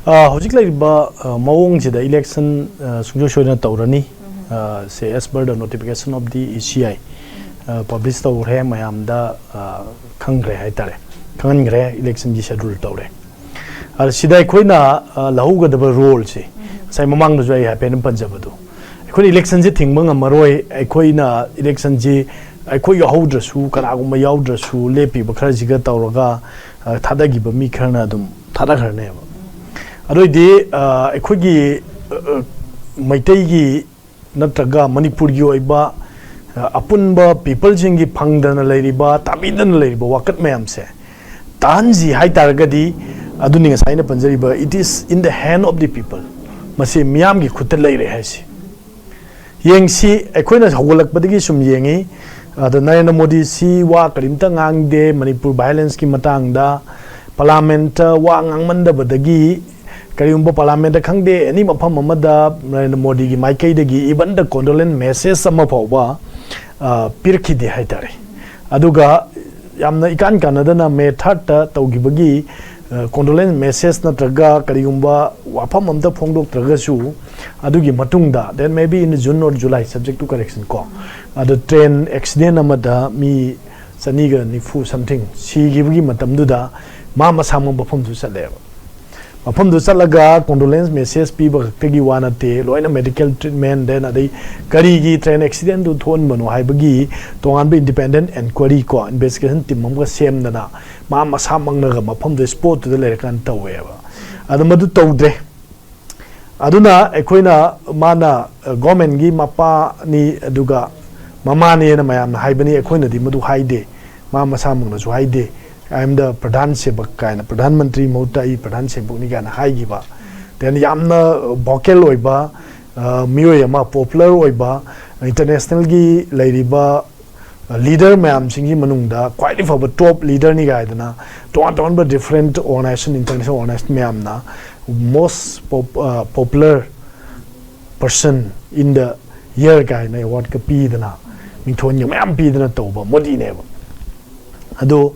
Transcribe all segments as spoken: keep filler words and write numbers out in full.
ꯑ, ꯍꯧꯖꯤꯛ ꯂꯩꯔꯤꯕ, ꯑ, ꯃꯑꯣꯡꯁꯤꯗ election, ꯑ, ꯁꯨꯡꯁꯣꯏ ꯁꯣꯏꯗꯅ ꯇꯧꯔꯅꯤ꯫ ꯑ, ꯁꯦ, as per the notification of the E C I, ꯑ, publish ꯇꯧꯈ꯭ꯔꯦ, ꯃꯌꯥꯝꯗ, ꯑ, ꯈꯪꯈ꯭ꯔꯦ ꯍꯥꯏꯇꯥꯔꯦ, ꯈꯪꯍꯟꯈ꯭ꯔꯦ, election ꯒꯤ schedule ꯇꯧꯔꯦ꯫ ꯑ, ꯁꯤꯗ ꯑꯩꯈꯣꯏꯅ, ꯑ, ꯂꯧꯍꯧꯒꯗꯕ role ꯁꯦ, ꯉꯁꯥꯏ ꯃꯃꯥꯡꯗꯁꯨ ꯑꯩ ꯍꯥꯏꯐꯦꯠ ꯑꯗꯨꯝ ꯄꯟꯖꯕꯗꯣ, ꯑꯩꯈꯣꯏꯅ election ꯁꯦ ꯊꯤꯡꯕ ꯉꯝꯃꯔꯣꯏ꯫ ꯑꯩꯈꯣꯏꯅ election ꯁꯤ ꯑꯩꯈꯣꯏ ꯌꯥꯎꯍꯧꯗ꯭ꯔꯁꯨ, ꯀꯅꯥꯒꯨꯝꯕ ꯌꯥꯎꯗ꯭ꯔꯁꯨ, ꯂꯦꯞꯄꯤꯕ ꯈꯔꯁꯤꯒ ꯇꯧꯔꯒ, ꯑ, ꯊꯥꯗꯈꯤꯕ ꯃꯤ ꯈꯔꯅ ꯑꯗꯨꯝ ꯊꯥꯗꯈ꯭ꯔꯅꯦꯕ꯫ ꯑꯗꯨ ꯑꯣꯏꯗꯤ, ꯑ, ꯑꯩꯈꯣꯏꯒꯤ, ꯑ, ꯑ, ꯃꯩꯇꯩꯒꯤ ꯅꯠꯇ꯭ꯔꯒ ꯃꯅꯤꯄꯨꯔꯒꯤ ꯑꯣꯏꯕ, ꯑ, ꯑꯄꯨꯟꯕ people ꯁꯤꯡꯒꯤ ꯐꯪꯗꯅ ꯂꯩꯔꯤꯕ, ꯇꯥꯕꯤꯗꯅ ꯂꯩꯔꯤꯕ ꯋꯥꯀꯠ ꯃꯌꯥꯝꯁꯦ ꯇꯥꯍꯟꯁꯤ ꯍꯥꯏꯇꯥꯔꯒꯗꯤ, ꯑꯗꯨꯅꯤ ꯉꯁꯥꯏ ꯑꯩꯅ ꯄꯟꯖꯔꯤꯕ, it is in the hand of the people, ꯃꯁꯤ ꯃꯤꯌꯥꯝꯒꯤ ꯈꯨꯠꯇ ꯂꯩꯔꯦ ꯍꯥꯏꯁꯤ꯫ ꯌꯦꯡꯁꯤ, ꯑꯩꯈꯣꯏꯅ ꯍꯧꯒꯠꯂꯛꯄꯗꯒꯤ ꯁꯨꯝ ꯌꯦꯡꯉꯤ, ꯑꯗꯣ ꯅꯔꯦꯟꯗ꯭ꯔ ꯃꯣꯗꯤꯁꯤ ꯋꯥ ꯀꯔꯤꯝꯇ ꯉꯥꯡꯗꯦ ꯃꯅꯤꯄꯨꯔ violence ꯀꯤ ꯃꯇꯥꯡꯗ꯫ Parliament ꯇ ꯋꯥ ꯉꯥꯡꯃꯟꯗꯕꯗꯒꯤ, ꯀꯔꯤꯒꯨꯝꯕ Parliament ꯇ ꯈꯪꯗꯦ, any ꯃꯐꯝ ꯑꯃꯗ ꯅꯔꯦꯟꯗ꯭ꯔ ꯃꯣꯗꯤꯒꯤ ꯃꯥꯏꯀꯩꯗꯒꯤ even the condolence message ꯑꯃ ꯐꯥꯎꯕ, ꯑ, ꯄꯤꯔꯛꯈꯤꯗꯦ ꯍꯥꯏꯇꯥꯔꯦ꯫ ꯑꯗꯨꯒ ꯌꯥꯝꯅ ꯏꯀꯥꯟ ꯀꯥꯟꯅꯗꯅ May third ꯇ ꯇꯧꯈꯤꯕꯒꯤ, ꯑ, condolence message ꯅꯠꯇ꯭ꯔꯒ ꯀꯔꯤꯒꯨꯝꯕ ꯋꯥꯐꯝ ꯑꯝꯇ ꯐꯣꯡꯗꯣꯛꯇ꯭ꯔꯒꯁꯨ, ꯑꯗꯨꯒꯤ ꯃꯇꯨꯡꯗ, then maybe in June or July, subject to correction ꯀꯣ, ꯑꯗꯣ train accident ꯑꯃꯗ ꯃꯤ ꯆꯅꯤꯒ ꯅꯤꯐꯨ something ꯁꯤꯈꯤꯕꯒꯤ ꯃꯇꯝꯗꯨꯗ ꯃꯥ ꯃꯁꯥꯃꯛ ꯃꯐꯝꯗꯨ ꯆꯠꯂꯦꯕ꯫ ꯃꯐꯝꯗꯨ ꯆꯠꯂꯒ condolence message ꯄꯤꯕ ꯈꯛꯇꯒꯤ ꯋꯥ ꯅꯠꯇꯦ, ꯂꯣꯏꯅ medical treatment, then ꯑꯗꯩ ꯀꯔꯤꯒꯤ train accident ꯇꯨ ꯊꯣꯛꯍꯟꯕꯅꯣ ꯍꯥꯏꯕꯒꯤ ꯇꯣꯉꯥꯟꯕ independent enquiry ꯀꯣ, investigation team ꯑꯃꯒ ꯁꯦꯝꯗꯅ ꯃꯥ ꯃꯁꯥꯃꯛꯅꯒ ꯃꯐꯝꯗꯨ spot ꯇꯨꯗ ꯂꯩꯔꯀꯥꯟꯗ ꯇꯧꯋꯦꯕ꯫ ꯑꯗꯣ ꯃꯗꯨ ꯇꯧꯗ꯭ꯔꯦ꯫ ꯑꯗꯨꯅ ꯑꯩꯈꯣꯏꯅ, ꯃꯥꯅ, ꯑ, government ꯀꯤ ꯃꯄꯥꯅꯤ, ꯑꯗꯨꯒ ꯃꯃꯥꯅꯦꯅ ꯃꯌꯥꯝꯅ ꯍꯥꯏꯕꯅꯤ, ꯑꯩꯈꯣꯏꯅꯗꯤ ꯃꯗꯨ ꯍꯥꯏꯗꯦ, ꯃꯥ ꯃꯁꯥꯃꯛꯅꯁꯨ ꯍꯥꯏꯗꯦ꯫ "I am the ꯄ꯭ꯔꯙꯥꯟ ꯁꯦꯕꯛ" ꯀꯥꯏꯅ, ꯄ꯭ꯔꯙꯥꯟ ꯃꯟꯇ꯭ꯔꯤ ꯃꯍꯨꯠꯇ ꯑꯩ ꯄ꯭ꯔꯙꯥꯟ ꯁꯦꯕꯛꯅꯤ ꯀꯥꯏꯅ ꯍꯥꯏꯈꯤꯕ꯫ Then ꯌꯥꯝꯅ vocal ꯑꯣꯏꯕ, ꯑ, ꯃꯤꯑꯣꯏ ꯑꯃ, popular ꯑꯣꯏꯕ, international ꯒꯤ ꯂꯩꯔꯤꯕ leader ꯃꯌꯥꯝꯁꯤꯡꯒꯤ ꯃꯅꯨꯡꯗ ꯈ꯭ꯋꯥꯏꯗꯒꯤ ꯐꯕ top leader ꯅꯤ ꯀꯥꯏꯗꯅ, ꯇꯣꯉꯥꯟ ꯇꯣꯉꯥꯟꯕ different organization, international organization ꯃꯌꯥꯝꯅ most pop-, ꯑ, popular person in the year ꯀꯥꯏꯅ award ꯀ ꯄꯤꯗꯅ, ꯃꯤꯡꯊꯣꯟꯒ ꯃꯌꯥꯝ ꯄꯤꯗꯅ ꯇꯧꯕ ꯃꯣꯗꯤꯅꯦꯕ꯫ ꯑꯗꯣ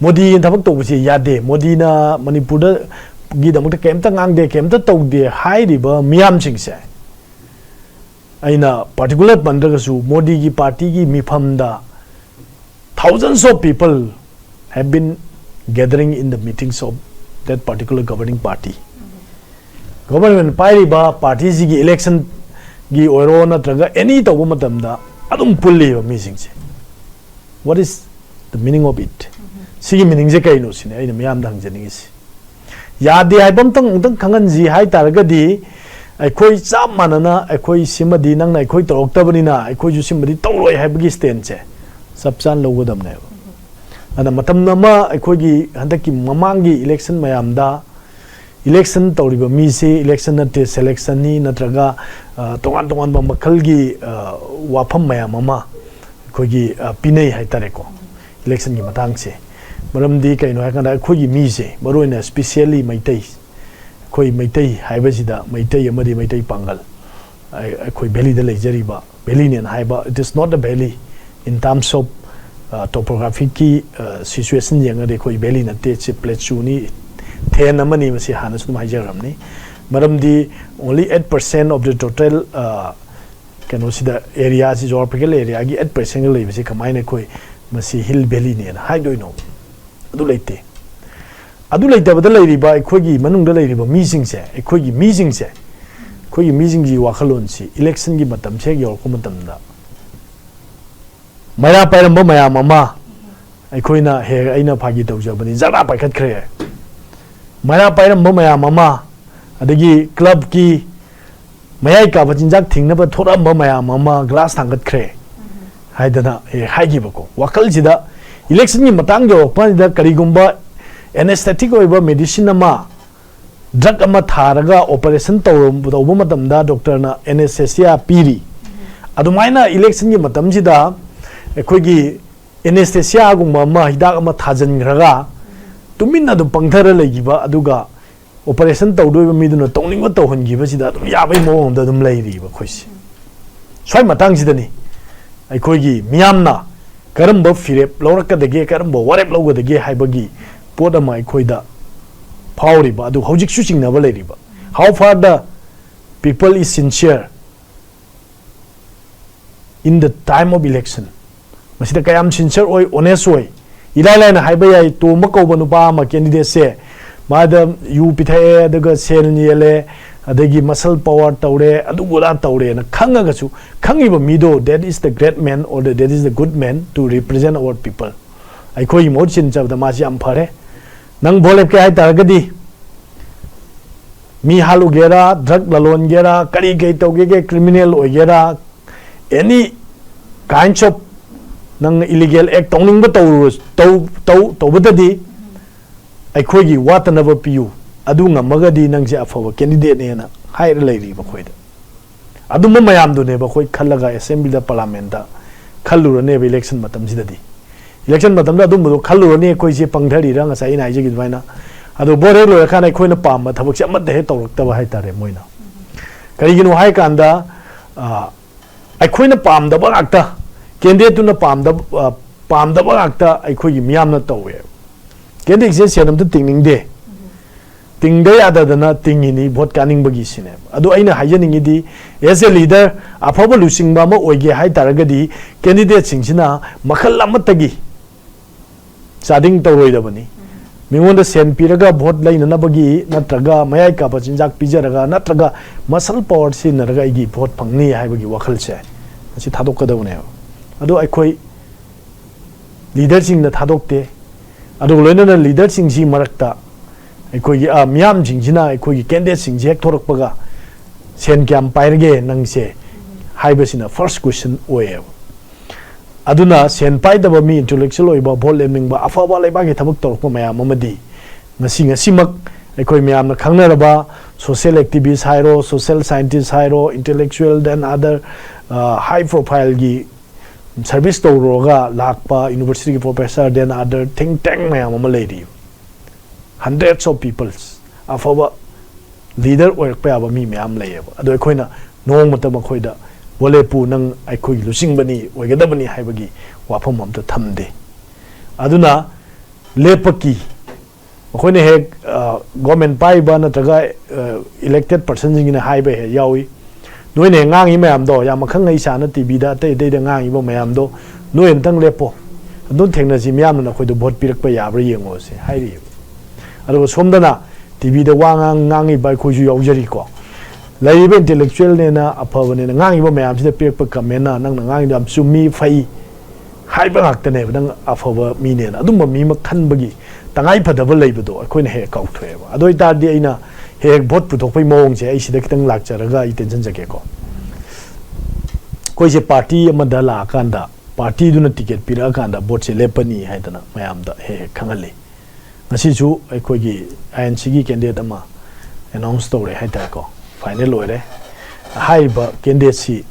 ꯃꯣꯗꯤꯅ ꯊꯕꯛ ꯇꯧꯕꯁꯦ ꯌꯥꯗꯦ꯫ ꯃꯣꯗꯤꯅ ꯃꯅꯤꯄꯨꯔꯗ ꯒꯤꯗꯃꯛꯇ ꯀꯩꯝꯇ ꯉꯥꯡꯗꯦ, ꯀꯩꯝꯇ ꯇꯧꯗꯦ ꯍꯥꯏꯔꯤꯕ ꯃꯤꯌꯥꯝꯁꯤꯡꯁꯦ, ꯑꯩꯅ ꯄꯥꯔꯇꯤꯀꯨꯂꯔ ꯄꯟꯗ꯭ꯔꯒꯁꯨ, ꯃꯣꯗꯤꯒꯤ ꯄꯥꯔꯇꯤꯒꯤ ꯃꯤꯐꯝꯗ thousands of people have been gathering in the meetings of that particular governing party. Government ꯄꯥꯏꯔꯤꯕ ꯄꯥꯔꯇꯤꯁꯤꯒꯤ ꯏꯂꯦꯛꯁꯟꯒꯤ ꯑꯣꯏꯔꯣ ꯅꯠꯇ꯭ꯔꯒ ꯑꯦꯅꯤ ꯇꯧꯕ ꯃꯇꯝꯗ ꯑꯗꯨꯝ ꯄꯨꯜꯂꯤꯕ ꯃꯤꯁꯤꯡꯁꯦ꯫ What is the meaning of it? ꯁꯤꯒꯤ ꯃꯤꯅꯤꯡꯁꯦ ꯀꯩꯅꯣ ꯁꯤꯅꯤ ꯑꯩꯅ ꯃꯤꯌꯥꯝꯗ ꯍꯪꯖꯅꯤꯡꯉꯤꯁꯤ꯫ ꯌꯥꯗꯦ ꯍꯥꯏꯕ ꯑꯝꯇꯪ, ꯑꯃꯨꯛꯇꯪ ꯈꯪꯍꯟꯁꯤ ꯍꯥꯏ ꯇꯥꯔꯒꯗꯤ, ꯑꯩꯈꯣꯏ ꯆꯞ ꯃꯥꯟꯅꯅ, ꯑꯩꯈꯣꯏ ꯁꯤꯃꯗꯤ ꯅꯪꯅ ꯑꯩꯈꯣꯏ ꯇꯧꯔꯛꯇꯕꯅꯤꯅ ꯑꯩꯈꯣꯏꯁꯨ ꯁꯤꯃꯗꯤ ꯇꯧꯔꯣꯏ ꯍꯥꯏꯕꯒꯤ ꯁ꯭ꯇꯦꯟꯁꯦ ꯆꯞ ꯆꯥꯅ ꯂꯧꯒꯗꯕꯅꯦꯕ꯫ ꯑꯗ ꯃꯇꯝ ꯑꯃ ꯑꯩꯈꯣꯏꯒꯤ ꯍꯟꯗꯛꯀꯤ ꯃꯃꯥꯡꯒꯤ ꯏꯂꯦꯛꯁꯟ ꯃꯌꯥꯝꯗ, ꯏꯂꯦꯛꯁꯟ ꯇꯧꯔꯤꯕ ꯃꯤꯁꯤ ꯏꯂꯦꯛꯁꯟ ꯅꯠꯇꯦ, ꯁꯦꯂꯦꯛꯁꯟꯅꯤ, ꯅꯠꯇ꯭ꯔꯒ, ꯑ, ꯇꯣꯉꯥꯟ ꯇꯣꯉꯥꯟꯕ ꯃꯈꯜꯒꯤ, ꯑ, ꯋꯥꯐꯝ ꯃꯌꯥꯝ ꯑꯃ ꯑꯩꯈꯣꯏꯒꯤ, ꯑ, ꯄꯤꯅꯩ ꯍꯥꯏꯇꯥꯔꯦꯀꯣ, ꯏꯂꯦꯛꯁꯟꯒꯤ ꯃꯇꯥꯡꯁꯦ꯫ ꯃꯔꯝꯗꯤ ꯀꯩꯅꯣ ꯍꯥꯏꯀꯥꯟꯗ, ꯑꯩꯈꯣꯏꯒꯤ ꯃꯤꯁꯦ, ꯃꯔꯨꯑꯣꯏꯅ ꯏꯁꯄꯤꯁꯤꯌꯦꯜꯂꯤ ꯃꯩꯇꯩ, ꯑꯩꯈꯣꯏ ꯃꯩꯇꯩ ꯍꯥꯏꯕꯁꯤꯗ, ꯃꯩꯇꯩ ꯑꯃꯗꯤ ꯃꯩꯇꯩ ꯄꯥꯡꯒꯜ, ꯑꯩ-, ꯑꯩꯈꯣꯏ ꯚꯦꯂꯤꯗ ꯂꯩꯖꯔꯤꯕ ꯚꯦꯂꯤꯅꯦꯅ ꯍꯥꯏꯕ, it is not a valley in terms of, uh, ꯇꯣꯄꯣꯒ꯭ꯔꯥꯐꯤꯛꯀꯤ, uh, situation ꯌꯦꯡꯉꯗꯤ ꯑꯩꯈꯣꯏ ꯚꯦꯂꯤ ꯅꯠꯇꯦ, ꯁꯤ ꯄ꯭ꯂꯦꯆꯨꯅꯤ, ꯊꯦꯟ ꯑꯃꯅꯤ, ꯃꯁꯤ ꯍꯥꯟꯅꯁꯨ ꯑꯗꯨꯝ ꯍꯥꯏꯖꯔꯝꯅꯤ꯫ ꯃꯔꯝꯗꯤ only eight percent of the total, uh, ꯀꯩꯅꯣꯁꯤꯗ, ꯑꯦꯔꯤꯌꯥꯁꯤ, ꯖꯣꯒ꯭ꯔꯥꯐꯤꯀꯦꯜ ꯑꯦꯔꯤꯌꯥꯒꯤ eight percentꯒ ꯂꯩꯕꯁꯤ ꯀꯃꯥꯏꯅ ꯑꯩꯈꯣꯏ ꯃꯁꯤ ꯍꯤꯜ ꯚꯦꯂꯤꯅꯦꯅ ꯍꯥꯏꯗꯣꯏꯅꯣ? ꯑꯗꯨ ꯂꯩꯇꯦ꯫ ꯑꯗꯨ ꯂꯩꯇꯕꯗ ꯂꯩꯔꯤꯕ ꯑꯩꯈꯣꯏꯒꯤ ꯃꯅꯨꯡꯗ ꯂꯩꯔꯤꯕ ꯃꯤꯁꯤꯡꯁꯦ, ꯑꯩꯈꯣꯏꯒꯤ ꯃꯤꯁꯤꯡꯁꯦ, ꯑꯩꯈꯣꯏꯒꯤ ꯃꯤꯁꯤꯡꯒꯤ ꯋꯥꯈꯜꯂꯣꯟꯁꯤ ꯏꯂꯦꯛꯁꯟꯒꯤ ꯃꯇꯝꯁꯦ ꯍꯦꯛ ꯌꯧꯔꯛꯄ ꯃꯇꯝꯗ, ꯃꯩꯔꯥ ꯄꯥꯏꯔꯝꯕ ꯃꯌꯥꯝ ꯑꯃ, ꯑꯩꯈꯣꯏꯅ ꯍꯦꯛ, ꯑꯩꯅ ꯐꯥꯒꯤ ꯇꯧꯖꯕꯅꯤ, ꯖꯔꯥ ꯄꯥꯏꯈꯠꯈ꯭ꯔꯦ꯫ ꯃꯩꯔꯥ ꯄꯥꯏꯔꯝꯕ ꯃꯌꯥꯝ ꯑꯃ, ꯑꯗꯒꯤ ꯀ꯭ꯂꯕꯀꯤ ꯃꯌꯥꯏ ꯀꯥꯕ ꯆꯤꯟꯖꯥꯛ ꯊꯤꯡꯅꯕ ꯊꯣꯔꯛꯑꯝꯕ ꯃꯌꯥꯝ ꯑꯃ ꯒ꯭ꯂꯥꯁ ꯊꯥꯡꯒꯠꯈ꯭ꯔꯦ ꯍꯥꯏꯗꯅ, ꯑꯦ, ꯍꯥꯏꯈꯤꯕꯀꯣ꯫ ꯋꯥꯈꯜꯁꯤꯗ ꯏꯂꯦꯛꯁꯟꯒꯤ ꯃꯇꯥꯡ ꯌꯧꯔꯛꯄ ꯀꯥꯟꯁꯤꯗ ꯀꯔꯤꯒꯨꯝꯕ ꯑꯦꯅꯦꯁꯊꯦꯇꯤꯛ ꯑꯣꯏꯕ ꯃꯦꯗꯤꯁꯤꯟ ꯑꯃ, ꯗ꯭ꯔꯒ ꯑꯃ ꯊꯥꯔꯒ ꯑꯣꯄꯔꯦꯁꯟ ꯇꯧꯔ-, ꯇꯧꯕ ꯃꯇꯝꯗ ꯗꯣꯛꯇꯔꯅ ꯑꯦꯅꯦꯁꯊꯦꯁꯤꯌꯥ ꯄꯤꯔꯤ꯫ ꯑꯗꯨꯃꯥꯏꯅ ꯏꯂꯦꯛꯁꯟꯒꯤ ꯃꯇꯝꯁꯤꯗ ꯑꯩꯈꯣꯏꯒꯤ ꯑꯦꯅꯦꯁꯊꯦꯁꯤꯌꯥꯒꯨꯝꯕ ꯑꯃ, ꯍꯤꯗꯥꯛ ꯑꯃ ꯊꯥꯖꯤꯟꯈ꯭ꯔꯒ ꯇꯨꯃꯤꯟꯅ ꯑꯗꯨꯝ ꯄꯪꯊꯔ ꯂꯩꯈꯤꯕ, ꯑꯗꯨꯒ ꯑꯣꯄꯔꯦꯁꯟ ꯇꯧꯗꯣꯏꯕ ꯃꯤꯗꯨꯅ ꯇꯧꯅꯤꯡꯕ ꯇꯧꯍꯟꯈꯤꯕꯁꯤꯗ ꯑꯗꯨꯝ ꯌꯥꯕꯒꯤ ꯃꯑꯣꯡꯗ ꯑꯗꯨꯝ ꯂꯩꯔꯤꯕ ꯑꯩꯈꯣꯏꯁꯦ꯫ ꯁ꯭ꯋꯥꯏ ꯃꯇꯥꯡꯁꯤꯗꯅꯤ ꯑꯩꯈꯣꯏꯒꯤ ꯃꯤꯌꯥꯝꯅ ꯀꯔꯝꯕ ꯐꯤꯔꯦꯞ ꯂꯧꯔꯛꯀꯗꯒꯦ, ꯀꯔꯝꯕ ꯋꯥꯔꯦꯞ ꯂꯧꯒꯗꯒꯦ ꯍꯥꯏꯕꯒꯤ ꯄꯣꯠ ꯑꯃ ꯑꯩꯈꯣꯏꯗ ꯐꯥꯎꯔꯤꯕ ꯑꯗꯨ ꯍꯧꯖꯤꯛꯁꯨ ꯆꯤꯡꯅꯕ ꯂꯩꯔꯤꯕ? How far the people is sincere in the time of election? ꯃꯁꯤꯗ ꯀꯌꯥꯝ sincere ꯑꯣꯏ, honest ꯑꯣꯏ? ꯏꯔꯥꯏ ꯂꯥꯏꯅ ꯍꯥꯏꯕ ꯌꯥꯏ, ꯇꯣꯝꯕ ꯀꯧꯕ ꯅꯨꯄꯥ ꯑꯃ, candidateꯁꯦ, ꯃꯥꯗ ꯌꯨ ꯄꯤꯊꯛꯑꯦ, ꯑꯗꯨꯒ ꯁꯦꯜ ꯌꯦꯜꯂꯦ, ꯑꯗꯒꯤ muscle power ꯇꯧꯔꯦ, ꯑꯗꯨ ꯑꯗꯥ ꯇꯧꯔꯦꯅ ꯈꯪꯉꯒꯁꯨ, ꯈꯪꯉꯤꯕ ꯃꯤꯗꯣ, that is the great man or the, that is the good man to represent our people. ꯑꯩꯈꯣꯏꯒꯤ ꯃꯍꯨꯠ ꯁꯤꯟꯖꯕꯗ ꯃꯥꯁꯤ ꯌꯥꯝ ꯐꯔꯦ꯫ ꯅꯪ ꯚꯣꯠ ꯂꯦꯞꯀꯦ ꯍꯥꯏꯇꯥꯔꯒꯗꯤ, ꯃꯤ ꯍꯥꯠꯂꯨꯒꯦꯔꯥ, drug ꯂꯂꯣꯟꯒꯦꯔꯥ, ꯀꯔꯤ ꯀꯔꯤ ꯇꯧꯒꯦꯒꯦ, criminal ꯑꯣꯏꯒꯦꯔꯥ, any kinds of ꯅꯪꯅ illegal act ꯇꯧꯅꯤꯡꯕ ꯇꯧꯔꯨꯔ-, ꯇꯧ-, ꯇꯧ-, ꯇꯧꯕꯗꯗꯤ ꯑꯩꯈꯣꯏꯒꯤ ꯋꯥꯠꯇꯅꯕ ꯄꯤꯌꯨ, ꯑꯗꯨ ꯉꯝꯃꯒꯗꯤ ꯅꯪꯁꯦ ꯑꯐꯕ candidateꯅꯦꯅ ꯍꯥꯏꯔ ꯂꯩꯔꯤꯕ ꯑꯩꯈꯣꯏꯗ꯫ ꯑꯗꯨꯝꯕ ꯃꯌꯥꯝꯗꯨꯅꯦꯕ ꯑꯩꯈꯣꯏ ꯈꯜꯂꯒ assemblyꯗ, parliamentꯇ ꯈꯜꯂꯨꯔꯅꯦꯕ election ꯃꯇꯝꯁꯤꯗꯗꯤ꯫ Election ꯃꯇꯝꯗ ꯑꯗꯨꯝꯕꯗꯣ ꯈꯜꯂꯨꯔꯅꯤ, ꯑꯩꯈꯣꯏꯁꯦ ꯄꯪꯊꯔꯤꯔꯥ, ꯉꯁꯥꯏ ꯑꯩꯅ ꯍꯥꯏꯖꯈꯤꯕ ꯑꯗꯨꯃꯥꯏꯅ꯫ ꯑꯗꯣ ꯚꯣꯠ ꯍꯦꯛ ꯂꯣꯏꯔꯀꯥꯟꯗ ꯑꯩꯈꯣꯏꯅ ꯄꯥꯝꯕ ꯊꯕꯛꯁꯦ ꯑꯃꯠꯇ ꯍꯦꯛ ꯇꯧꯔꯛꯇꯕ ꯍꯥꯏꯇꯥꯔꯦ ꯃꯣꯏꯅ꯫ ꯀꯔꯤꯒꯤꯅꯣ ꯍꯥꯏ ꯀꯥꯟꯗ, ꯑ, ꯑꯩꯈꯣꯏꯅ ꯄꯥꯝꯗꯕ ꯉꯥꯛꯇ, candidateꯇꯨꯅ ꯄꯥꯝꯗꯕ, ꯑ, ꯄꯥꯝꯗꯕ ꯉꯥꯛꯇ ꯑꯩꯈꯣꯏꯒꯤ ꯃꯤꯌꯥꯝꯅ ꯇꯧꯋꯦꯕ꯫ Candidateꯁꯦ ꯁꯦꯟ ꯑꯝꯇ ꯇꯤꯡꯅꯤꯡꯗꯦ, ꯇꯤꯡꯗ ꯌꯥꯗꯗꯅ ꯇꯤꯡꯉꯤꯅꯤ ꯚꯣꯠ ꯀꯥꯅꯤꯡꯕꯒꯤ ꯁꯤꯅꯦꯕ꯫ ꯑꯗꯣ ꯑꯩꯅ ꯍꯥꯏꯖꯅꯤꯡꯉꯤꯗꯤ, as a leader, ꯑꯐꯕ ꯂꯨꯆꯤꯡꯕ ꯑꯃ ꯑꯣꯏꯒꯦ ꯍꯥꯏ ꯇꯥꯔꯒꯗꯤ, candidateꯁꯤꯡꯁꯤꯅ ꯃꯈꯜ ꯑꯃꯠꯇꯒꯤ ꯆꯥꯗꯤꯡ ꯇꯧꯔꯣꯏꯗꯕꯅꯤ꯫ ꯃꯤꯉꯣꯟꯗ ꯁꯦꯟ ꯄꯤꯔꯒ ꯚꯣꯠ ꯂꯩꯅꯅꯕꯒꯤ ꯅꯠꯇ꯭ꯔꯒ ꯃꯌꯥꯏ ꯀꯥꯕ ꯆꯤꯟꯖꯥꯛ ꯄꯤꯖꯔꯒ ꯅꯠꯇ꯭ꯔꯒ muscle power ꯁꯤꯖꯤꯟꯅꯔꯒ ꯑꯩꯒꯤ ꯚꯣꯠ ꯐꯪꯅꯤ ꯍꯥꯏꯕꯒꯤ ꯋꯥꯈꯜꯁꯦ ꯃꯁꯤ ꯊꯥꯗꯣꯛꯀꯗꯕꯅꯦꯕ꯫ ꯑꯗꯣ ꯑꯩꯈꯣꯏ leaderꯁꯤꯡꯅ ꯊꯥꯗꯣꯛꯇꯦ꯫ ꯑꯗꯨꯒ ꯂꯣꯏꯅꯅ leaderꯁꯤꯡꯁꯤ ꯃꯔꯛꯇ ꯑꯩꯈꯣꯏꯒꯤ, ꯑ, ꯃꯤꯌꯥꯝꯁꯤꯡꯁꯤꯅ ꯑꯩꯈꯣꯏꯒꯤ candidateꯁꯤꯡꯁꯤ ꯍꯦꯛ ꯊꯣꯔꯛꯄꯒ, "ꯁꯦꯟ ꯀꯌꯥꯝ ꯄꯥꯏꯔꯒꯦ ꯅꯪꯁꯦ?" ꯍꯥꯏꯕꯁꯤꯅ first question ꯑꯣꯏꯌꯦꯕ꯫ ꯑꯗꯨꯅ ꯁꯦꯟ ꯄꯥꯏꯗꯕ ꯃꯤ, intellectual ꯑꯣꯏꯕ, ꯚꯣꯠ ꯂꯦꯝꯅꯤꯡꯕ, ꯑꯐꯕ ꯂꯩꯕꯥꯛꯀꯤ ꯊꯕꯛ ꯇꯧꯔꯛꯄ ꯃꯌꯥꯝ ꯑꯃꯗꯤ ꯉꯁꯤ, ꯉꯁꯤꯃꯛ ꯑꯩꯈꯣꯏ ꯃꯌꯥꯝꯅ ꯈꯪꯅꯔꯕ social activist ꯍꯥꯏꯔꯣ, social scientist ꯍꯥꯏꯔꯣ, intellectual than other, ꯑ, high profileꯒꯤ service ꯇꯧꯔꯨꯔꯒ ꯂꯥꯛꯄ universityꯒꯤ professor than other think tank ꯃꯌꯥꯝ ꯑꯃ ꯂꯩꯔꯤ꯫ Hundreds of peoples, ꯑꯐꯕ leader ꯑꯣꯏꯔꯛꯄ ꯌꯥꯕ ꯃꯤ ꯃꯌꯥꯝ ꯂꯩꯌꯦꯕ꯫ ꯑꯗꯣ ꯑꯩꯈꯣꯏꯅ ꯅꯣꯡꯃꯇ ꯃꯈꯣꯏꯗ, "ꯚꯣꯠ ꯂꯦꯞꯄꯨ, ꯅꯪ ꯑꯩꯈꯣꯏꯒꯤ ꯂꯨꯆꯤꯡꯕꯅꯤ, ꯑꯣꯏꯒꯗꯕꯅꯤ" ꯍꯥꯏꯕꯒꯤ ꯋꯥꯐꯝ ꯑꯝꯇ ꯊꯝꯗꯦ꯫ ꯑꯗꯨꯅ ꯂꯦꯞꯄ ꯀꯤ, ꯃꯈꯣꯏꯅ ꯍꯦꯛ ꯒꯣꯔꯃꯦꯟ ꯄꯥꯏꯕ ꯅꯠꯇ꯭ꯔꯒ ꯏꯂꯦꯛꯇꯦꯠ ꯄꯔꯁꯟꯁꯤꯡꯒꯤꯅ ꯍꯥꯏꯕ ꯍꯦꯛ ꯌꯥꯎꯏ, ꯅꯣꯏꯅ ꯍꯦꯛ ꯉꯥꯡꯉꯤ ꯃꯌꯥꯝꯗꯣ, ꯌꯥꯝ ꯑꯈꯪ ꯑꯍꯩ ꯁꯥꯅ ꯇꯤꯚꯤꯗ ꯑꯇꯩ ꯑꯇꯩꯗ ꯉꯥꯡꯉꯤꯕ ꯃꯌꯥꯝꯗꯣ, ꯅꯣꯏ ꯑꯝꯇꯪ ꯂꯦꯞꯄꯣ, ꯑꯗꯨꯝ ꯊꯦꯡꯅꯁꯤ, ꯃꯤꯌꯥꯝꯅ ꯅꯈꯣꯏꯗ ꯚꯣꯠ ꯄꯤꯔꯛꯄ ꯌꯥꯕ꯭ꯔꯥ ꯌꯦꯡꯉꯣꯁꯦ ꯍꯥꯏꯔꯤꯑꯕ꯫ ꯑꯗꯨꯒ ꯁꯣꯝꯗꯅ ꯇꯤꯚꯤꯗ ꯋꯥ ꯉꯥꯡ ꯉꯥꯡꯉꯤꯕ ꯑꯩꯈꯣꯏꯁꯨ ꯌꯥꯎꯖꯔꯤꯀꯣ, ꯂꯩꯔꯤꯕ ꯏꯟꯇꯦꯂꯦꯛꯆꯨꯋꯦꯜꯅꯦꯅ ꯑꯐꯕꯅꯦꯅ ꯉꯥꯡꯉꯤꯕ ꯃꯌꯥꯝꯁꯤꯗ ꯄꯤꯔꯛꯄ ꯀꯃꯦꯟꯅ ꯅꯪꯅ ꯉꯥꯡꯉꯤꯗꯣ ꯌꯥꯝ ꯆꯨꯝꯃꯤ, ꯐꯩ ꯍꯥꯏꯕ ꯉꯥꯛꯇꯅꯦꯕ꯫ ꯅꯪ ꯑꯐꯕ ꯃꯤꯅꯦꯅ ꯑꯗꯨꯝꯕ ꯃꯤ ꯑꯃ ꯈꯟꯕꯒꯤ ꯇꯉꯥꯏ ꯐꯗꯕ ꯂꯩꯕꯗꯣ ꯑꯩꯈꯣꯏꯅ ꯍꯦꯛ ꯀꯥꯎꯊꯣꯛꯑꯦꯕ꯫ ꯑꯗꯨ ꯑꯣꯏꯇꯥꯔꯗꯤ ꯑꯩꯅ ꯍꯦꯛ ꯍꯦꯛ ꯚꯣꯠ ꯄꯨꯊꯣꯛꯄꯒꯤ ꯃꯑꯣꯡꯁꯦ ꯑꯩ ꯁꯤꯗ ꯈꯤꯇꯪ ꯂꯥꯛꯆꯔꯒ ꯑꯩ ꯇꯦꯟꯁꯤꯟꯖꯒꯦꯀꯣ꯫ ꯑꯩꯈꯣꯏꯁꯦ ꯄꯥꯔꯇꯤ ꯑꯃꯗ ꯂꯥꯛꯑꯀꯥꯟꯗ ꯄꯥꯔꯇꯤꯗꯨꯅ ꯇꯤꯀꯦꯠ ꯄꯤꯔꯛꯑꯀꯥꯟꯗ ꯚꯣꯠꯁꯦ ꯂꯦꯞꯄꯅꯤ ꯍꯥꯏꯗꯅ ꯃꯌꯥꯝꯗ ꯍꯦꯛ ꯍꯦꯛ ꯈꯪꯍꯜꯂꯤ꯫ ꯉꯁꯤꯁꯨ ꯑꯩꯈꯣꯏꯒꯤ ꯑꯥꯏ ꯑꯦꯟ ꯁꯤꯒꯤ ꯀꯦꯟꯗꯤꯗꯦꯠ ꯑꯃ ꯑꯦꯅꯥꯎꯟꯁ ꯇꯧꯔꯦ ꯍꯥꯏꯇꯥꯔꯦꯀꯣ, ꯐꯥꯏꯅꯦꯜ ꯑꯣꯏꯔꯦ꯫ ꯍꯥꯏꯔꯤꯕ ꯀꯦꯟꯗꯤꯗꯦꯠꯁꯤ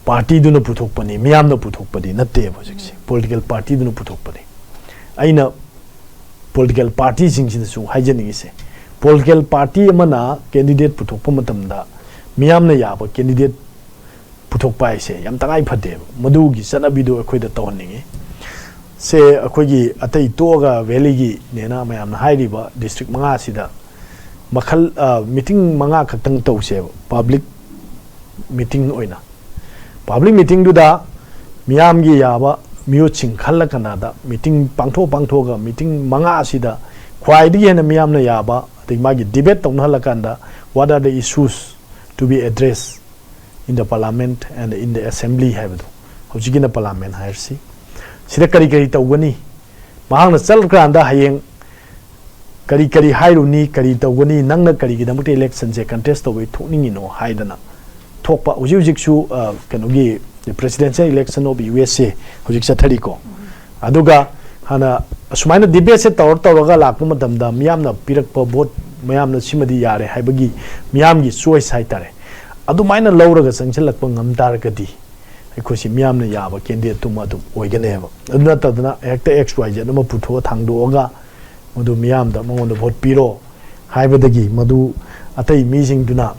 ꯄꯥꯔꯇꯤꯗꯨꯅ ꯄꯨꯊꯣꯛꯄꯅꯤ, ꯃꯤꯌꯥꯝꯅ ꯄꯨꯊꯣꯛꯄꯗꯤ ꯅꯠꯇꯦꯕ꯫ ꯍꯧꯖꯤꯛꯁꯦ ꯄꯣꯂꯤꯇꯤꯀꯦꯜ ꯄꯥꯔꯇꯤꯗꯨꯅ ꯄꯨꯊꯣꯛꯄꯅꯤ꯫ ꯑꯩꯅ ꯄꯣꯂꯤꯇꯤꯀꯦꯜ ꯄꯥꯔꯇꯤꯁꯤꯡꯁꯤꯗꯁꯨ ꯍꯥꯏꯖꯅꯤꯡꯉꯤꯁꯦ, ꯄꯣꯂꯤꯇꯤꯀꯦꯜ ꯄꯥꯔꯇꯤ ꯑꯃꯅ ꯀꯦꯟꯗꯤꯗꯦꯠ ꯄꯨꯊꯣꯛꯄ ꯃꯇꯝꯗ ꯃꯤꯌꯥꯝꯅ ꯌꯥꯕ ꯀꯦꯟꯗꯤꯗꯦꯠ ꯄꯨꯊꯣꯛꯄ ꯍꯥꯏꯁꯦ ꯌꯥꯝ ꯇꯉꯥꯏ ꯐꯗꯦꯕ꯫ ꯃꯗꯨꯒꯤ ꯆꯠꯅꯕꯤꯗꯨ ꯑꯩꯈꯣꯏꯗ ꯇꯧꯍꯟꯅꯤꯡꯉꯤ꯫ ꯁꯦ ꯑꯩꯈꯣꯏꯒꯤ ꯑꯇꯩ ꯇꯣꯛꯑꯒ ꯚꯦꯂꯤꯒꯤ ꯅꯦꯅ ꯃꯌꯥꯝꯅ ꯍꯥꯏꯔꯤꯕ ꯗꯤꯁꯇ꯭ꯔꯤꯛ ꯃꯉꯥꯁꯤꯗ ꯃꯈꯜ, ꯑ, ꯃꯤꯇꯤꯡ ꯃꯉꯥ ꯈꯛꯇꯪ ꯇꯧꯁꯦꯕ, ꯄꯕ꯭ꯂꯤꯛ ꯃꯤꯇꯤꯡ ꯑꯣꯏꯅ꯫ ꯄꯕ꯭ꯂꯤꯛ ꯃꯤꯇꯤꯡꯗꯨꯗ ꯃꯤꯌꯥꯝꯒꯤ ꯌꯥꯕ ꯃꯤꯑꯣꯏꯁꯤꯡ ꯈꯜꯂ ꯀꯅꯥꯗ ꯃꯤꯇꯤꯡ ꯄꯥꯡꯊꯣꯛ ꯄꯥꯡꯊꯣꯛꯑꯒ ꯃꯤꯇꯤꯡ ꯃꯉꯥ ꯑꯁꯤꯗ ꯈ꯭ꯋꯥꯏꯗꯒꯤ ꯍꯦꯟꯅ ꯃꯤꯌꯥꯝꯅ ꯌꯥꯕ, ꯑꯗꯒꯤ ꯃꯥꯒꯤ debate ꯇꯧꯅꯍꯜꯂꯀꯥꯟꯗ, what are the issues to be addressed in the parliament and in the assembly ꯍꯥꯏꯕꯗꯣ, ꯍꯧꯖꯤꯛꯀꯤꯅ ꯄꯥꯔꯂꯥꯃꯦꯟ ꯍꯥꯏꯔꯁꯤ, ꯁꯤꯗ ꯀꯔꯤ ꯀꯔꯤ ꯇꯧꯒꯅꯤ, ꯃꯍꯥꯛꯅ ꯆꯠꯂꯀꯥꯟꯗ ꯍꯌꯦꯡ ꯀꯔꯤ ꯀꯔꯤ ꯍꯥꯏꯔꯨꯅꯤ, ꯀꯔꯤ ꯇꯧꯒꯅꯤ, ꯅꯪꯅ ꯀꯔꯤꯒꯤꯗꯃꯛꯇ ꯏꯂꯦꯛꯁꯟꯁꯦ ꯀꯟꯇꯦꯁ ꯇꯧꯕꯩ ꯊꯣꯛꯅꯤꯡꯉꯤꯅꯣ ꯍꯥꯏꯗꯅ ꯊꯣꯛꯄ꯫ ꯍꯧꯖꯤꯛ ꯍꯧꯖꯤꯛꯁꯨ, ꯑ, ꯀꯩꯅꯣꯒꯤ Presidential Election of U S A ꯍꯧꯖꯤꯛ ꯆꯠꯊꯔꯤꯀꯣ꯫ ꯑꯗꯨꯒ ꯍꯥꯟꯅ ꯑꯁꯨꯃꯥꯏꯅ ꯗꯤꯕꯦꯠꯁꯦ ꯇꯧꯔ ꯇꯧꯔꯒ ꯂꯥꯛꯄ ꯃꯇꯝꯗ ꯃꯤꯌꯥꯝꯅ ꯄꯤꯔꯛꯄ ꯚꯣꯠ, ꯃꯌꯥꯝꯅ ꯁꯤꯃꯗꯤ ꯌꯥꯔꯦ ꯍꯥꯏꯕꯒꯤ ꯃꯤꯌꯥꯝꯒꯤ ꯆꯣꯏꯁ ꯍꯥꯏꯇꯥꯔꯦ, ꯑꯗꯨꯃꯥꯏꯅ ꯂꯧꯔꯒ ꯆꯪꯁꯤꯜꯂꯛꯄ ꯉꯝ ꯇꯥꯔꯒꯗꯤ ꯑꯩꯈꯣꯏꯁꯤ ꯃꯤꯌꯥꯝꯅ ꯌꯥꯕ ꯀꯦꯟꯗꯤꯗꯦꯠꯇꯨꯃ ꯑꯗꯨꯝ ꯑꯣꯏꯒꯅꯦꯕ꯫ ꯑꯗꯨ ꯅꯠꯇꯗꯅ ꯍꯦꯛꯇ X Y Z ꯑꯃ ꯄꯨꯊꯣꯛꯑ ꯊꯥꯡꯗꯣꯛꯑꯒ ꯃꯗꯨ ꯃꯤꯌꯥꯝꯗ ꯃꯉꯣꯟꯗ ꯚꯣꯠ ꯄꯤꯔꯣ ꯍꯥꯏꯕꯗꯒꯤ ꯃꯗꯨ ꯑꯇꯩ ꯃꯤꯁꯤꯡꯗꯨꯅ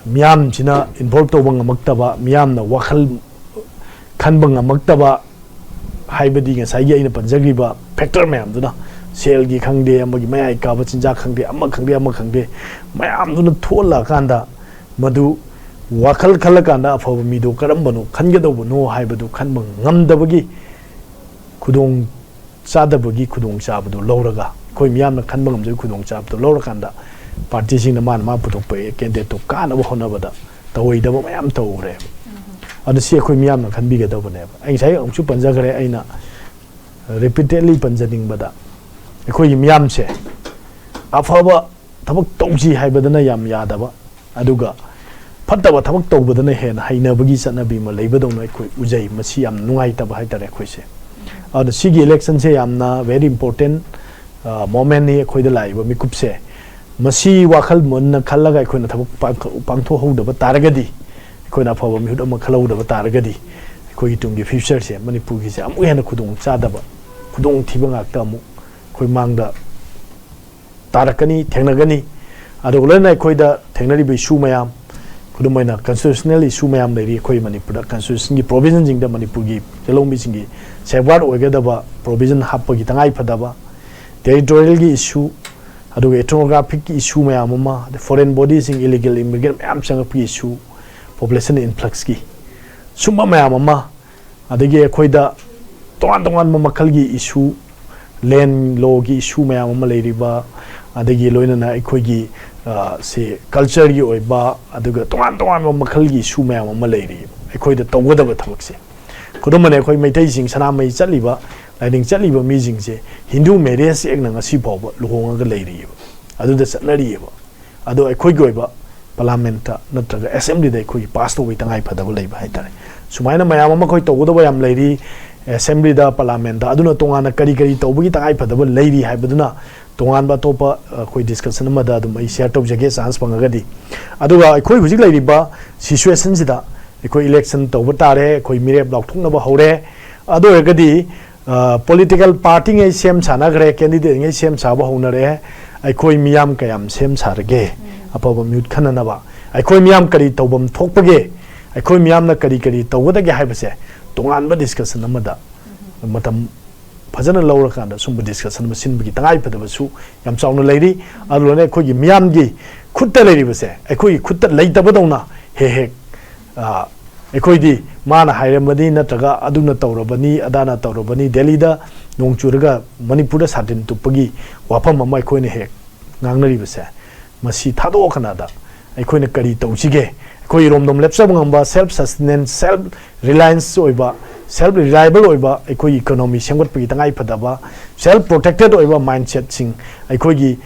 ꯃꯤꯌꯥꯝꯁꯤꯅ ꯏꯟꯚꯣꯜꯕ ꯇꯧꯕ ꯉꯝꯃꯛꯇꯕ, ꯃꯤꯌꯥꯝꯅ ꯋꯥꯈꯜ ꯈꯟꯕ ꯉꯝꯃꯛꯇꯕ, ꯍꯥꯏꯕꯗꯤ ꯉꯁꯥꯏꯒꯤ ꯑꯩꯅ ꯄꯟꯖꯈ꯭ꯔꯤꯕ ꯐꯦꯛꯇꯔ ꯃꯌꯥꯝꯗꯨꯅ ꯁꯦꯜꯒꯤ ꯈꯪꯗꯦ, ꯑꯃꯒꯤ ꯃꯌꯥꯏ ꯀꯥꯕ ꯆꯤꯟꯖꯥꯛ ꯈꯪꯗꯦ, ꯑꯃ ꯈꯪꯗꯦ, ꯑꯃ ꯈꯪꯗꯦ, ꯃꯌꯥꯝꯗꯨꯅ ꯊꯣꯛꯍꯜꯂꯛꯑꯀꯥꯟꯗ ꯃꯗꯨ ꯋꯥꯈꯜ ꯈꯜꯂꯀꯥꯟꯗ ꯑꯐꯕ ꯃꯤꯗꯣ ꯀꯔꯝꯕꯅꯣ ꯈꯟꯒꯗꯧꯕꯅꯣ ꯍꯥꯏꯕꯗꯨ ꯈꯟꯕ ꯉꯝꯗꯕꯒꯤ ꯈꯨꯗꯣꯡ ꯆꯥꯗꯕꯒꯤ ꯈꯨꯗꯣꯡꯆꯥꯕꯗꯨ ꯂꯧꯔꯒ, ꯑꯩꯈꯣꯏ ꯃꯤꯌꯥꯝꯅ ꯈꯟꯕ ꯉꯝꯖꯕꯒꯤ ꯈꯨꯗꯣꯡꯆꯥꯕꯗꯨ ꯂꯧꯔꯀꯥꯟꯗ ꯄꯥꯔꯇꯤꯁꯤꯡꯅ ꯃꯥꯅ ꯃꯥ ꯄꯨꯊꯣꯛꯄ ꯀꯦꯟꯗꯤꯗꯦꯠꯇꯣ ꯀꯥꯅꯕ ꯍꯣꯠꯅꯕꯗ ꯇꯧꯔꯣꯏꯗꯕ ꯃꯌꯥꯝ ꯇꯧꯈ꯭ꯔꯦꯕ꯫ ꯑꯗꯨ ꯁꯤ ꯑꯩꯈꯣꯏ ꯃꯤꯌꯥꯝꯅ ꯈꯟꯕꯤꯒꯗꯕꯅꯦꯕ꯫ ꯑꯩ ꯉꯁꯥꯏ ꯑꯃꯨꯛꯁꯨ ꯄꯟꯖꯈ꯭ꯔꯦ, ꯑꯩꯅ ꯔꯤꯄꯤꯇꯦꯗꯂꯤ ꯄꯟꯖꯅꯤꯡꯕꯗ, ꯑꯩꯈꯣꯏꯒꯤ ꯃꯤꯌꯥꯝꯁꯦ ꯑꯐꯕ ꯊꯕꯛ ꯇꯧꯁꯤ ꯍꯥꯏꯕꯗꯅ ꯌꯥꯝ ꯌꯥꯗꯕ, ꯑꯗꯨꯒ ꯐꯠꯇꯕ ꯊꯕꯛ ꯇꯧꯕꯗꯅ ꯍꯦꯟꯅ ꯍꯩꯅꯕꯒꯤ ꯆꯠꯅꯕꯤ ꯑꯃ ꯂꯩꯕꯗꯧꯅ ꯑꯩꯈꯣꯏ ꯎꯖꯩ꯫ ꯃꯁꯤ ꯌꯥꯝ ꯅꯨꯡꯉꯥꯏꯇꯕ ꯍꯥꯏꯇꯥꯔꯦ ꯑꯩꯈꯣꯏꯁꯦ꯫ ꯑꯗꯨꯅ ꯁꯤꯒꯤ ꯏꯂꯦꯛꯁꯟꯁꯦ ꯌꯥꯝꯅ very important, ꯑ, momentꯅꯤ ꯑꯩꯈꯣꯏꯗ ꯂꯥꯛꯏꯕ ꯃꯤꯀꯨꯞꯁꯦ꯫ ꯃꯁꯤ ꯋꯥꯈꯜ ꯃꯨꯟꯅ ꯈꯜꯂꯒ ꯑꯩꯈꯣꯏꯅ ꯊꯕꯛ ꯄꯥꯡꯊꯣꯛ-, ꯄꯥꯡꯊꯣꯛꯍꯧꯗꯕ ꯇꯥꯔꯒꯗꯤ, ꯑꯩꯈꯣꯏꯅ ꯑꯐꯕ ꯃꯤꯍꯨꯠ ꯑꯃ ꯈꯜꯍꯧꯗꯕ ꯇꯥꯔꯒꯗꯤ, ꯑꯩꯈꯣꯏꯒꯤ ꯇꯨꯡꯒꯤ futureꯁꯦ ꯃꯅꯤꯄꯨꯔꯒꯤꯁꯦ ꯑꯃꯨꯛ ꯍꯦꯟꯅ ꯈꯨꯗꯣꯡ ꯆꯥꯗꯕ, ꯈꯨꯗꯣꯡꯊꯤꯕ ꯉꯥꯛꯇ ꯑꯃꯨꯛ ꯑꯩꯈꯣꯏ ꯃꯥꯡꯗ ꯇꯥꯔꯛꯀꯅꯤ, ꯊꯦꯡꯅꯒꯅꯤ꯫ ꯑꯗꯨꯒ ꯂꯣꯏꯅꯅ ꯑꯩꯈꯣꯏꯗ ꯊꯦꯡꯅꯔꯤꯕ issue ꯃꯌꯥꯝ, ꯈꯨꯗꯝ ꯑꯣꯏꯅ constitutional issue ꯃꯌꯥꯝ ꯂꯩꯔꯤ꯫ ꯑꯩꯈꯣꯏ ꯃꯅꯤꯄꯨꯔꯗ constitutionꯒꯤ provisionꯁꯤꯡꯗ ꯃꯅꯤꯄꯨꯔꯒꯤ ꯂꯧꯃꯤꯁꯤꯡꯒꯤ safeguard ꯑꯣꯏꯒꯗꯕ provision ꯍꯥꯞꯄꯒꯤ ꯇꯉꯥꯏ ꯐꯗꯕ, territorialꯒꯤ issue, ꯑꯗꯨꯒ ethnographicꯀꯤ issue ꯃꯌꯥꯝ ꯑꯃ, ꯑꯗꯩ foreign bodyꯁꯤꯡ, illegal immigrant ꯃꯌꯥꯝ ꯆꯪꯉꯛꯄꯒꯤ issue, population influxꯀꯤ ꯁꯨꯝꯕ ꯃꯌꯥꯝ ꯑꯃ, ꯑꯗꯒꯤ ꯑꯩꯈꯣꯏꯗ ꯇꯣꯉꯥꯟ ꯇꯣꯉꯥꯟꯕ ꯃꯈꯜꯒꯤ issue, land lawꯒꯤ issue ꯃꯌꯥꯝ ꯑꯃ ꯂꯩꯔꯤꯕ, ꯑꯗꯒꯤ ꯂꯣꯏꯅꯅ ꯑꯩꯈꯣꯏꯒꯤ, ꯑ, ꯁꯤ cultureꯒꯤ ꯑꯣꯏꯕ, ꯑꯗꯨꯒ ꯇꯣꯉꯥꯟ ꯇꯣꯉꯥꯟꯕ ꯃꯈꯜꯒꯤ issue ꯃꯌꯥꯝ ꯑꯃ ꯂꯩꯔꯤ꯫ ꯑꯩꯈꯣꯏꯗ ꯇꯧꯒꯗꯕ ꯊꯕꯛꯁꯦ, ꯈꯨꯗꯝ ꯑꯣꯏꯅ ꯑꯩꯈꯣꯏ ꯃꯩꯇꯩꯁꯤꯡ ꯁꯅꯥꯃꯍꯤ ꯆꯠꯂꯤꯕ, ꯂꯥꯏꯅꯤꯡ ꯆꯠꯂꯤꯕ ꯃꯤꯁꯤꯡꯁꯦ Hindu marriage actꯅ ꯉꯁꯤ ꯐꯥꯎꯕ ꯂꯨꯍꯣꯡꯉꯒ ꯂꯩꯔꯤꯑꯕ, ꯑꯗꯨꯗ ꯆꯠꯅꯔꯤꯑꯕ꯫ ꯑꯗꯣ ꯑꯩꯈꯣꯏꯒꯤ ꯑꯣꯏꯕ parliamentꯇ ꯅꯠꯇ꯭ꯔꯒ assemblyꯗ ꯑꯩꯈꯣꯏꯒꯤ pass ꯇꯧꯕꯒꯤ ꯇꯉꯥꯏ ꯐꯗꯕ ꯂꯩꯕ ꯍꯥꯏꯇꯥꯔꯦ꯫ ꯁꯨꯃꯥꯏꯅ ꯃꯌꯥꯝ ꯑꯃ ꯑꯩꯈꯣꯏ ꯇꯧꯒꯗꯕ ꯌꯥꯝ ꯂꯩꯔꯤ, assemblyꯗ, parliamentꯇ꯫ ꯑꯗꯨꯅ ꯇꯣꯉꯥꯟꯅ ꯀꯔꯤ ꯀꯔꯤ ꯇꯧꯕꯒꯤ ꯇꯉꯥꯏ ꯐꯗꯕ ꯂꯩꯔꯤ ꯍꯥꯏꯕꯗꯨꯅ ꯇꯣꯉꯥꯟꯕ ꯑꯇꯣꯞꯄ, ꯑ, ꯑꯩꯈꯣꯏ discussion ꯑꯃꯗ ꯑꯗꯨꯝ ꯑꯩ share ꯇꯧꯖꯒꯦ, chance ꯐꯪꯉꯒꯗꯤ꯫ ꯑꯗꯨꯒ ꯑꯩꯈꯣꯏ ꯍꯧꯖꯤꯛ ꯂꯩꯔꯤꯕ situationꯁꯤꯗ ꯑꯩꯈꯣꯏ election ꯇꯧꯕ ꯇꯥꯔꯦ, ꯑꯩꯈꯣꯏ ꯃꯤꯔꯦꯞ ꯂꯥꯎꯊꯣꯛꯅꯕ ꯍꯧꯔꯦ꯫ ꯑꯗꯨ ꯑꯣꯏꯔꯒꯗꯤ, ꯑ, political partyꯉꯩ ꯁꯦꯝ ꯁꯥꯅꯈ꯭ꯔꯦ, candidateꯉꯩ ꯁꯦꯝ ꯁꯥꯕ ꯍꯧꯅꯔꯦ꯫ ꯑꯩꯈꯣꯏ ꯃꯤꯌꯥꯝ ꯀꯌꯥꯝ ꯁꯦꯝ ꯁꯥꯔꯒꯦ ꯑꯐꯕ ꯃꯤꯍꯨꯠ ꯈꯟꯅꯅꯕ? ꯑꯩꯈꯣꯏ ꯃꯤꯌꯥꯝ ꯀꯔꯤ ꯇꯧꯐꯝ ꯊꯣꯛꯄꯒꯦ? ꯑꯩꯈꯣꯏ ꯃꯤꯌꯥꯝꯅ ꯀꯔꯤ ꯀꯔꯤ ꯇꯧꯒꯗꯒꯦ ꯍꯥꯏꯕꯁꯦ ꯇꯣꯉꯥꯟꯕ discussion ꯑꯃꯗ ꯃꯇꯝ ꯐꯖꯅ ꯂꯧꯔꯀꯥꯟꯗ ꯁꯨꯝꯕ ꯗꯤꯁꯀꯁꯟ ꯑꯃ ꯁꯤꯟꯕꯒꯤ ꯇꯉꯥꯏ ꯐꯗꯕꯁꯨ ꯌꯥꯝ ꯆꯥꯎꯅ ꯂꯩꯔꯤ꯫ ꯑꯗꯨꯅ ꯑꯩꯈꯣꯏꯒꯤ ꯃꯤꯌꯥꯝꯒꯤ ꯈꯨꯠꯇ ꯂꯩꯔꯤꯕꯁꯦ ꯑꯩꯈꯣꯏꯒꯤ ꯈꯨꯠꯇ ꯂꯩꯇꯕꯗꯧꯅ ꯍꯦꯛ ꯍꯦꯛ ꯑꯩꯈꯣꯏꯗꯤ ꯃꯥꯅ ꯍꯥꯏꯔꯝꯕꯅꯤ ꯅꯠꯇ꯭ꯔꯒ ꯑꯗꯨꯅ ꯇꯧꯔꯕꯅꯤ ꯑꯗꯥꯅ ꯇꯧꯔꯕꯅꯤ, ꯗꯦꯜꯂꯤꯗ ꯅꯣꯡ ꯆꯨꯔꯒ ꯃꯅꯤꯄꯨꯔꯗ ꯁꯥꯇꯤꯟ ꯇꯨꯞꯄꯒꯤ ꯋꯥꯐꯝ ꯑꯃ ꯑꯩꯈꯣꯏꯅ ꯍꯦꯛ ꯉꯥꯡꯅꯔꯤꯕꯁꯦ, ꯃꯁꯤ ꯊꯥꯗꯣꯛꯑꯀꯥꯟꯗ ꯑꯩꯈꯣꯏꯅ ꯀꯔꯤ ꯇꯧꯁꯤꯒꯦ? ꯑꯩꯈꯣꯏ ꯏꯔꯣꯝꯗꯣꯝ ꯂꯦꯞꯆꯕ ꯉꯝꯕ, ꯁꯦꯜꯐ ꯁꯁꯇꯦꯅꯦꯟꯁ, ꯁꯦꯜꯐ ꯔꯤꯂꯥꯏꯟꯁ ꯑꯣꯏꯕ, ꯁꯦꯜꯐ ꯔꯤꯂꯥꯏꯕꯜ ꯑꯣꯏꯕ ꯑꯩꯈꯣꯏꯒꯤ ꯏꯀꯣꯅꯣꯃꯤ ꯁꯦꯝꯒꯠꯄꯒꯤ ꯇꯉꯥꯏ ꯐꯗꯕ, ꯁꯦꯜꯐ ꯄ꯭ꯔꯣꯇꯦꯛꯇꯦꯠ ꯑꯣꯏꯕ ꯃꯥꯏꯟꯁꯦꯠꯁꯤꯡ, ꯑꯩꯈꯣꯏꯒꯤ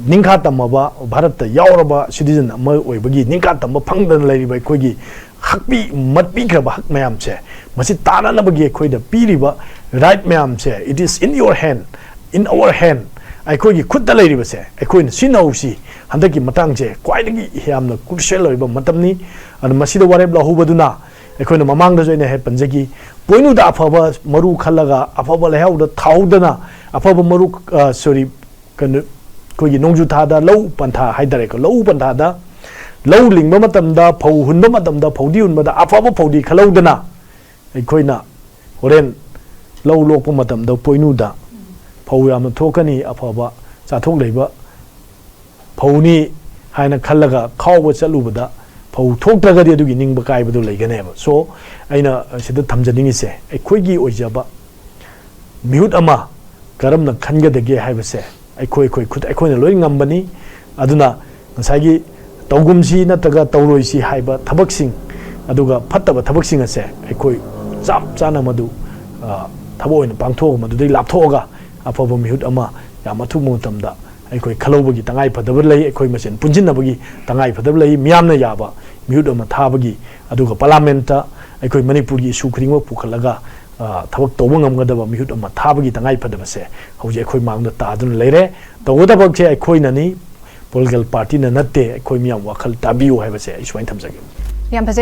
ꯅꯤꯡꯈꯥ ꯇꯝꯃꯕ, ꯚꯥꯔꯠꯇ ꯌꯥꯎꯔꯕ ꯁꯤꯇꯤꯖꯟ ꯑꯃ ꯑꯣꯏꯕꯒꯤ ꯅꯤꯡꯈꯥ ꯇꯝꯕ ꯐꯪꯗꯅ ꯂꯩꯔꯤꯕ ꯑꯩꯈꯣꯏꯒꯤ ꯍꯛꯄꯤ ꯃꯠꯄꯤꯈ꯭ꯔꯕ ꯍꯛ ꯃꯌꯥꯝꯁꯦ, ꯃꯁꯤ ꯇꯥꯅꯅꯕꯒꯤ ꯑꯩꯈꯣꯏꯗ ꯄꯤꯔꯤꯕ ꯔꯥꯏꯠ ꯃꯌꯥꯝꯁꯦ, it is in your hand, in our hand, ꯑꯩꯈꯣꯏꯒꯤ ꯈꯨꯠꯇ ꯂꯩꯔꯤꯕꯁꯦ ꯑꯩꯈꯣꯏꯅ ꯁꯤꯖꯤꯟꯅꯍꯧꯁꯤ꯫ ꯍꯟꯗꯛꯀꯤ ꯃꯇꯥꯡꯁꯦ ꯈ꯭ꯋꯥꯏꯗꯒꯤ ꯌꯥꯝꯅ ꯀ꯭ꯔꯨꯁꯤꯌꯦꯜ ꯑꯣꯏꯕ ꯃꯇꯝꯅꯤ꯫ ꯑꯗꯨ ꯃꯁꯤꯗ ꯋꯥꯔꯦꯞ ꯂꯧꯍꯧꯕꯗꯨꯅ ꯑꯩꯈꯣꯏꯅ ꯃꯃꯥꯡꯗꯁꯨ ꯑꯩꯅ ꯍꯦꯛ ꯄꯟꯖꯈꯤ, ꯄꯣꯏꯅꯨꯗ ꯑꯐꯕ ꯃꯔꯨ ꯈꯜꯂꯒ ꯑꯐꯕ ꯂꯩꯍꯥꯎꯗ ꯊꯥꯍꯧꯗꯅ ꯑꯐꯕ ꯃꯔꯨ, ꯁꯣꯔꯤ, ꯀꯩꯅꯣ, ꯑꯩꯈꯣꯏꯒꯤ ꯅꯣꯡꯖꯨ ꯊꯥꯗ ꯂꯧ ꯄꯟꯊꯥ ꯍꯥꯏꯇꯥꯔꯦꯀꯣ, ꯂꯧ ꯄꯟꯊꯥꯗ ꯂꯧ ꯂꯤꯡꯕ ꯃꯇꯝꯗ, ꯐꯧ ꯍꯨꯟꯕ ꯃꯇꯝꯗ, ꯐꯧꯗꯤ ꯍꯨꯟꯕꯗ ꯑꯐꯕ ꯐꯧꯗꯤ ꯈꯜꯍꯧꯗꯅ ꯑꯩꯈꯣꯏꯅ ꯍꯣꯔꯦꯟ ꯂꯧ ꯂꯣꯛꯄ ꯃꯇꯝꯗ ꯄꯣꯏꯅꯨꯗ ꯐꯧ ꯌꯥꯝꯅ ꯊꯣꯛꯀꯅꯤ, ꯑꯐꯕ ꯆꯥꯊꯣꯛ ꯂꯩꯕ ꯐꯧꯅꯤ ꯍꯥꯏꯅ ꯈꯜꯂꯒ ꯈꯥꯎꯕ ꯆꯠꯂꯨꯕꯗ ꯐꯧ ꯊꯣꯛꯇ꯭ꯔꯒꯗꯤ ꯑꯗꯨꯒꯤ ꯅꯤꯡꯕ ꯀꯥꯏꯕꯗꯨ ꯂꯩꯒꯅꯦꯕ꯫ So, ꯑꯩꯅ ꯁꯤꯗ ꯊꯝꯖꯅꯤꯡꯉꯤꯁꯦ, ꯑꯩꯈꯣꯏꯒꯤ ꯑꯣꯏꯖꯕ ꯃꯤꯍꯨꯠ ꯑꯃ ꯀꯔꯝꯅ ꯈꯟꯒꯗꯒꯦ ꯍꯥꯏꯕꯁꯦ ꯑꯩꯈꯣꯏ, ꯑꯩꯈꯣꯏ ꯈꯨꯠ, ꯑꯩꯈꯣꯏꯅ ꯂꯣꯏ ꯉꯝꯕꯅꯤ꯫ ꯑꯗꯨꯅ ꯉꯁꯥꯏꯒꯤ ꯇꯧꯒꯨꯝꯁꯤ ꯅꯠꯇ꯭ꯔꯒ ꯇꯧꯔꯣꯏꯁꯤ ꯍꯥꯏꯕ ꯊꯕꯛꯁꯤꯡ, ꯑꯗꯨꯒ ꯐꯠꯇꯕ ꯊꯕꯛꯁꯤꯡ ꯑꯁꯦ ꯑꯩꯈꯣꯏ ꯆꯞ ꯆꯥꯅ ꯃꯗꯨ, ꯑ, ꯊꯕꯛ ꯑꯣꯏꯅ ꯄꯥꯡꯊꯣꯛꯑꯒ, ꯃꯗꯨꯗꯩ ꯂꯥꯞꯊꯣꯛꯑꯒ ꯑꯐꯕ ꯃꯤꯍꯨꯠ ꯑꯃ ꯌꯥꯝ ꯑꯊꯨꯕ ꯃꯇꯝꯗ ꯑꯩꯈꯣꯏ ꯈꯜꯍꯧꯕꯒꯤ ꯇꯉꯥꯏ ꯐꯗꯕ ꯂꯩ, ꯑꯩꯈꯣꯏ ꯃꯁꯦꯟ ꯄꯨꯟꯁꯤꯟꯅꯕꯒꯤ ꯇꯉꯥꯏ ꯐꯗꯕ ꯂꯩ, ꯃꯤꯌꯥꯝꯅ ꯌꯥꯕ ꯃꯤꯍꯨꯠ ꯑꯃ ꯊꯥꯕꯒꯤ, ꯑꯗꯨꯒ ꯄꯥꯔꯂꯥꯃꯦꯟꯠꯇ ꯑꯩꯈꯣꯏ ꯃꯅꯤꯄꯨꯔꯒꯤ ꯏꯁꯨ ꯈꯨꯗꯤꯡꯃꯛ ꯄꯨꯈꯠꯂꯒ, ꯑ, ꯊꯕꯛ ꯇꯧꯕ ꯉꯝꯒꯗꯕ ꯃꯤꯍꯨꯠ ꯑꯃ ꯊꯥꯕꯒꯤ ꯇꯉꯥꯏ ꯐꯗꯕꯁꯦ ꯍꯧꯖꯤꯛ ꯑꯩꯈꯣꯏ ꯃꯥꯡꯗ ꯇꯥꯗꯨꯅ ꯂꯩꯔꯦ꯫ ꯇꯧꯒꯗꯕꯁꯦ ꯑꯩꯈꯣꯏꯅꯅꯤ, ꯄꯣꯂꯤꯇꯤꯀꯦꯜ ꯄꯥꯔꯇꯤꯅ ꯅꯠꯇꯦ꯫ ꯑꯩꯈꯣꯏ ꯃꯤꯌꯥꯝ ꯋꯥꯈꯜ ꯇꯥꯕꯤꯌꯨ ꯍꯥꯏꯕꯁꯦ ꯑꯩ ꯁꯨꯃꯥꯏꯅ ꯊꯝꯖꯒꯦ꯫ ꯌꯥꯝ ꯐꯖꯩ꯫